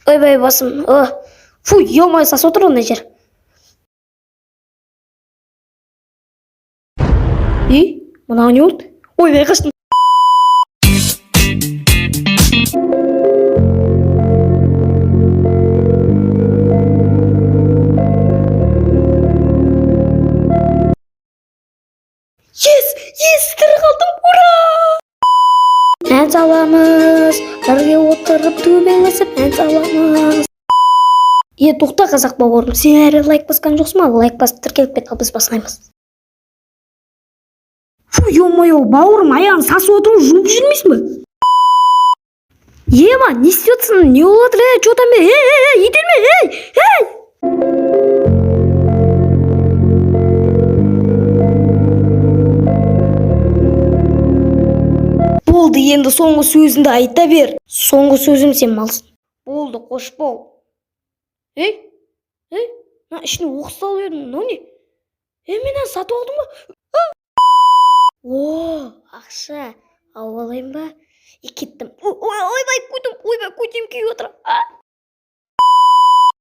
Ойбай, басым. О, фу, ё-моё, сасып отыр ғой мына жер. Ей, мынау не болды? Ойбай, қаштым. Yes, yes, тірі қалдым, ура! Ән саламыз, бірге отырып төбелесіп ән саламыз. Е, тоқта, қазақ бауырым, сен әлі лайк басқан жоқсың ба? Лайк басып, тіркеліп кет, ал біз бастаймыз. Фу, ё-моё, бауырым, аяғың сасып отыр, жуып жүрмейсің ба? Ема, не істеп жатсың? Не болып жатыр? Ей, че там? Ей, ей, ей, итерме, ей, ей! Болды, енді соңғы сөзіңді айта бер. Соңғы сөзім: сен малсың. Болды, қош бол. Ей, ей, мына ішіне оқыс салып едім, мынау не? Ей, мен мынаны сатып алдым ба? О, ақша, алып алайын ба? Е, кеттім. Ой, ойбай, көтім, ойбай, көтім күйіп отыр. А!